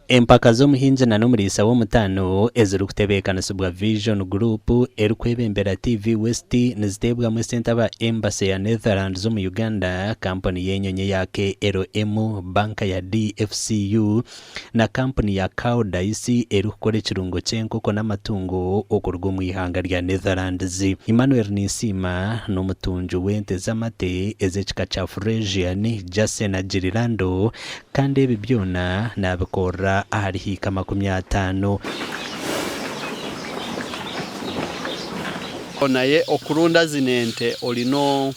Empaka z'omuhingi na n'omuriisa w'omutaano ezirikutebeekanisibwa Vision Group erikwebembera TV West niziteebwamu esente aba Embassy ya Netherlands omu Uganda, kampuni y'enyonyi eya KLM, banka ya DFCU na kampuni ya Koudijs erikukora ekirungo ky'enkoko n'amatungo okuruga omu ihanga rya Netherlands. Emmanuel Ninsiima n'omutungi w'ente z'amate ez'ekika kya Fresian, Jersey na Girilando Kandi ebi byona naabikorera ahari hiika 50. Naye okurunda zino ente olina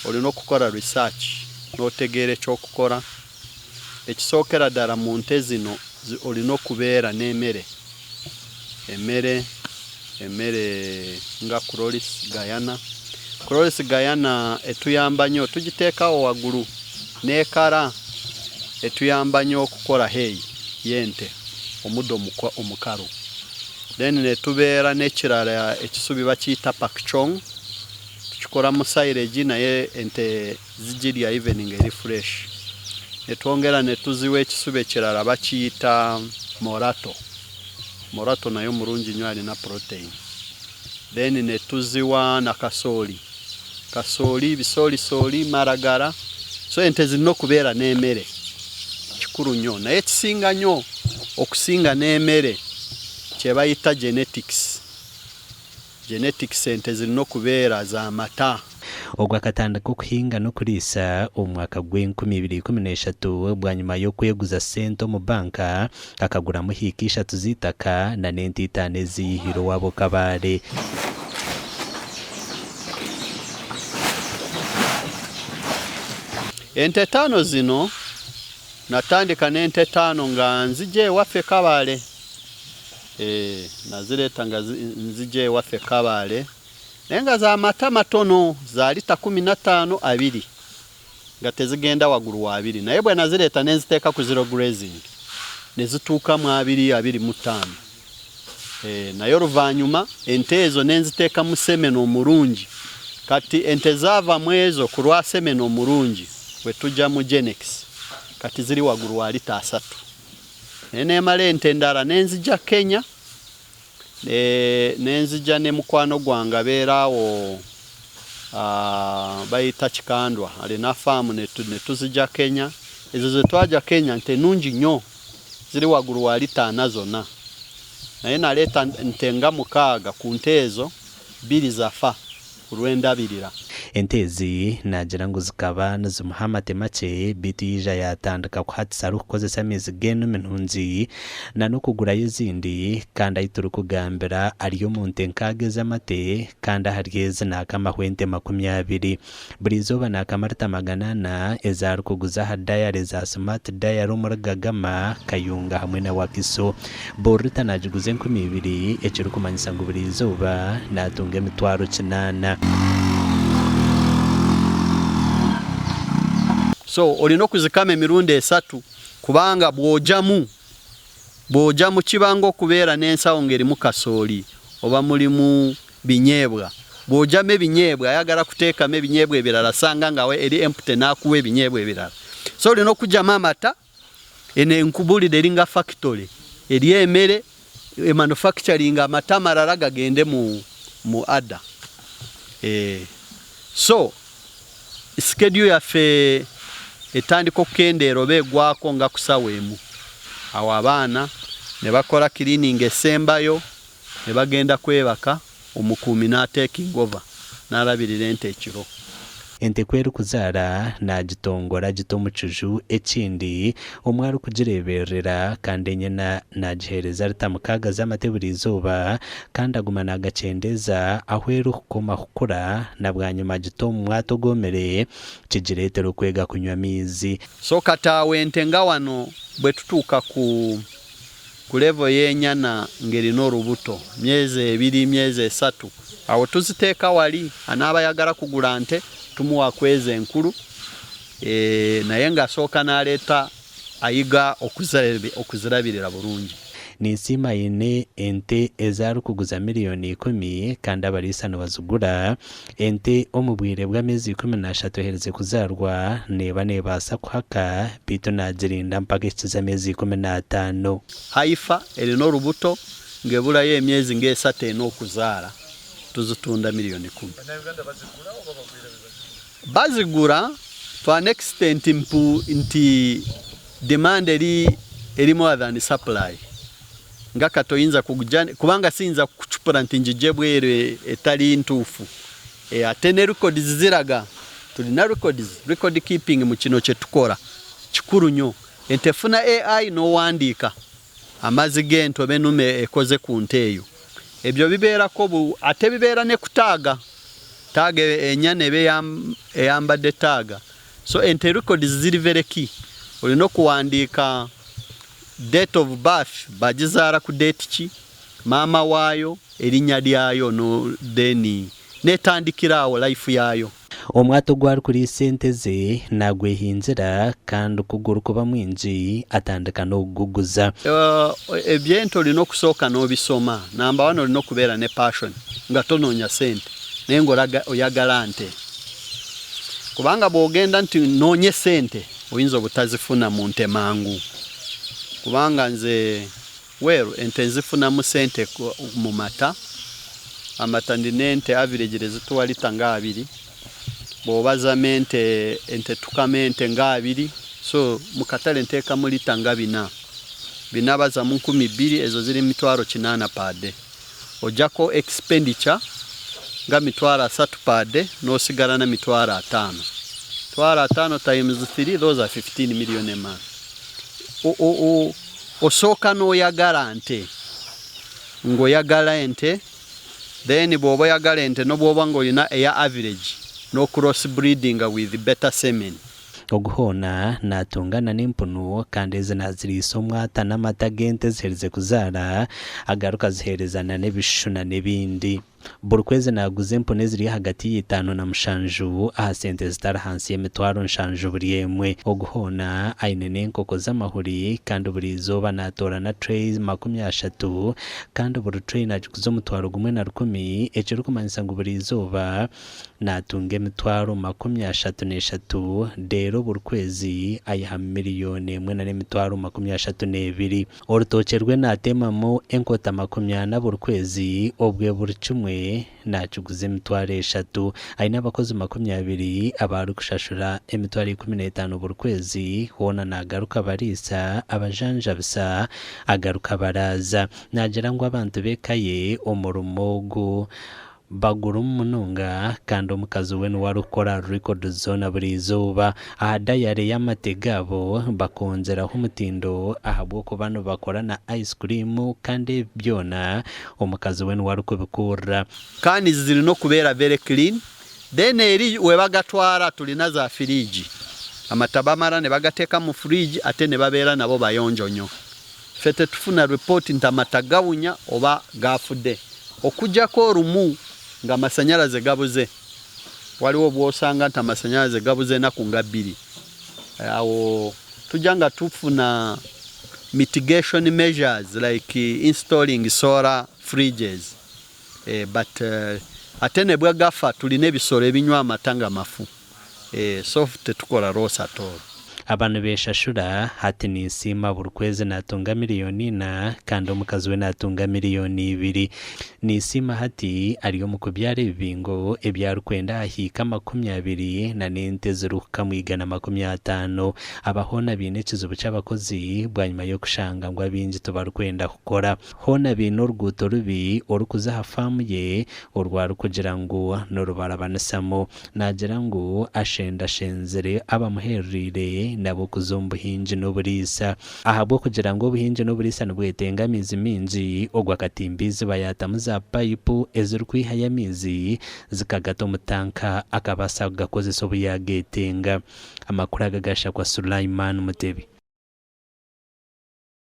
olina okukora research notegeera ekyokukora. Ekisookera dara mu nte zino olina okubeera n'emere, emere emere nga Chloris Gayana. Chloris Gayana etuyamba nyo tugiteeka aho waguru n'ekara etuyamba nyo okukora hay y'ente omudo omukaru. Then netubeera n'ekirara ekisubi bakyita Pakchong tukikoramu silage nayo ente zigirya even nga eri fresh. Netwongera netuziwa ekisubi ekirara bakyita Morato. Morato nayo murungi nyo alina protein. Then netuziwa na kasooli, kasooli, bisoolisooli, maragara. So ente zirina okubeera n'emere kikuru nyo. Naye ekisinga nyo okusinga n'emere kyebayita genetics. Genetics ente zirina okubeera za mata. Ogwo akatandika okuhinga n'okuriisa omu mwaka gw'enkumi ibiri ikumi n'eshatu bwanyima y'okweguza sente omu banka akaguramu hiika ishatu z'eitaka na n'ente itaano ezi yaihire owaabo Kabale. Ente itaano zino natandika n'ente itaano nga nzija ewaffe Kabale. Nazireeta nga nzija ewaffe Kabale naye nga za mata matono za lita 15 abiri nga tezigenda wagulu wa abiri naye bwenazireeta nenziteeka ku zero grazing nezituuka mu abiri abiri mu ttaano naye oluvanyuma ente ezo nenziteeka mu semen omurungi kati ente zaava mu ezo ku lwa semen omurungi bwetujja mu genex kati ziri wagulu wa lita asatu. Naye nemala ente endala nenzija Kenya nenzija ne mukwano gwange abeera awo bayita Kikandwa alina faamu netuzija Kenya. Ezo zetwaja Kenya nte nungi nyo ziri waguru wa lita ana zona. Naye naleeta nte nga mukaaga ku nte ezo biri zafa. Kulw'endabirira. Ente ezi naagira ngu zikaba nizimuha amate makye beitu yaija yaatandika kuhatisa arikukozesa amaizi g'enumi nungi na n'okugurayo ezindi kandi ahi turikugambira ari omu nte nkaaga ez'amate kandi ahari ezi naakamaho ente 20. Buri izooba naakama lita 400 ezi arikuguza aha dayare za Smart Dairy omuri Gagama, Kayunga hamwe na Wakiso. Buri lita naagiguza 2000 ekirikumanyisa ngu buri izooba naatunga 800,000. So olina okuzikama emirundi esatu kubanga bwojamu bwojamu kiba nga okubeera n'ensawo nga erimu kasooli oba mulimu binyeebwa bwojamu ebinyeebwa ayagala kuteekamu ebinyeebwa ebirala asanga nga eri empty nakuwa ebinyeebwa ebirala so olina okujamu amata Eno enkubulire eringa factory eri emere e manufacturing amata amarara gagende mu mu ada eh so schedule yaffe etandika okukendeera oba egwako nga kusawa emu awo abaana nebakora cleaning esembayo nebagenda kwebaka. Omukuumi naatekinga over, naalabirira ente ekiro. Ente ku erikuzaara, naagitongora agita omu kiju ekindi omu arikugireeberera kandi enyena naagiheereza lita mukaaga z'amate buri izooba kandi aguma naagakyendeeza ahu erikukoma kukura na bwanyima agita omu mwata ogwomire kigireetera okwega kunywa amaizi. So kati awo ente nga wano bwetutuuka ku Ku level y'enyana ng'erina orubuto, myezi ebiri, myezi esatu, awo tuziteeka wali, anaaba ayagara kugura nte tumuwa kw'ezo enkuru naye ng'asooka n'aleeta ayiga okuzirabirira burungi. Ninsiima aine ente ezi arikuguza miriyoni ikumi kandi abariisa nibazigura. Ente omu bwire bw'ameezi 13 eherize kuzaarwa neeba neebaasa kuhaka beitu naagirinda mpaka ehikize ameezi 15. Heifer erine orubuto ng'eburayo emyezi ng'esatu ena okuzaara tuzitunda miriyoni ikumi. Bazigura to an extent nti demand eri eri more than supply ngaka toyinza kuguja kubanga siyinza kukucupura nti ngigye bweru etari ntuufu ate ne records ziraga tulina records, record keeping mukino kyetukora kikuru nyo ente funa AI nowandiika amazi g'ente oba enume ekoze ku nte eyo ebyo bibeerako obu ate bibeera ne ku taaga, taaga enyana eba eyambadde taaga So ente records ziri very key, olina okuwandiika date of birth, bagizaara ku date ki, maama waayo, erinya ryayo no then netandikira awo life yaayo. Omwata ogu arikuriisa ente ze naagwehingira kandi ku gurikuba mwingi atandika n'okuguguza. Eby'ente olina okusooka n'obisoma, number one olina okubeera ne passion nga tonoonya sente naye nga oyagala nte. Kubanga bw'ogenda nti noonye sente oyinza obutazifuna mu nte mangu kubanga nze well ente nzifunamu sente mu mata, amata ndina ente average ezituwa lita nga abiri, bw'obazamu ente, ente tukama ente nga abiri so mu katale nteekamu lita nga bina, bina bazamu 2000 ezo ziri mitwaro kinaana per day. Ojjako expenditure nga 30,000 per day nosigara na 50,000. 50,000 times 3 those are 15 million a month. Osooka noyagala nte nga oyagala ente then bwoba oyagala ente nobwoba nga olina eya average no cross breedinga with better semen. Ogu hoona naatungana n'empunu, kandi ezi naaziriisa omwata n'amata g'ente eziherize kuzaara, agaruka aziheereza n'ebishushuna n'ebindi. Buri kwezi naaguza empunu eziri ahagati y'eitaano na mushanju aha sente zitari ahansi y'emitwaro nshanju buri emwe. Ogu hoona aine n'enkoko z'amahuri kandi buri izooba naatoorana trays 30 kandi buri tray naagiguza 10,100, ekirikumanyisa ngu buri izooba naatunga 33,000 reero buri kwezi aiha 1,032,000. Orutookye rwe naatemamu enkota 40 buri kwezi obwe buri kimwe naakiguza 30,000. Aine abakozi 20 abu arikushashura 15,000 buri kwezi, hoona naagaruka abariisa, abajanjabisa, agaruka abaraaza. Naagira ngu abantu b'eka ye omurimo ogu bagurimu munonga kandi omukazi we niwe arikukora record zoona buri izooba. Aha dayare y'amate gaabo bakongyeraho omutindo ahabw'okuba nibakora na ice cream kandi ebi byona omukazi we niwe arikubikurira. Kandi zirina okubeera very clean then eri webagatwara tulina za firiigi amata bamara nibagateeka mu fridge ate nibabeera nabo bayonjo nyo. Ffe tetufuna report nti amata gawunya oba gafudde okujjako orumu nga amasanyalaze gabuze. Waliwo obwosanga nti amasanyalaze gabuze enaku nga bbiri awo tujja nga tufuna mitigation measures like installing solar fridges but ate nebwegafa tulina ebisoro ebinywa amata nga mafu so tetukora loss at all. Aba nibeshashura hati Ninsiima buri kwezi natunga 4,000,000 kandi omukazi we natunga 2,000,000. Ninsiima hati ari omu kubyara ebibingo ebi arikwenda ahahiika 20 na n'ente ezirikukamwa 150. Aba hoona baine ekizibu ky'abakozi bwanyima y'okushanga ngu abaingi tibarikwenda kukora. Hoona baine oruguuto rubi orikuza aha faamu ye oru arikugira ngu nirubarabanisamu. Naagira ngu ashendashenzire abamuhereriire nabo kuza omu buhingi n'oburiisa. Ahabw'okugira ngu obuhingi n'oburiisa nibwetenga amaizi maingi, ogwo akatimba eiziba yaatamu za payipu ezirikwihayo amaizi zikagata omu tanka akabaasa kugakozesa obu yaagetenga. Amakuru aga gashakwa Sulaiman Mutebi.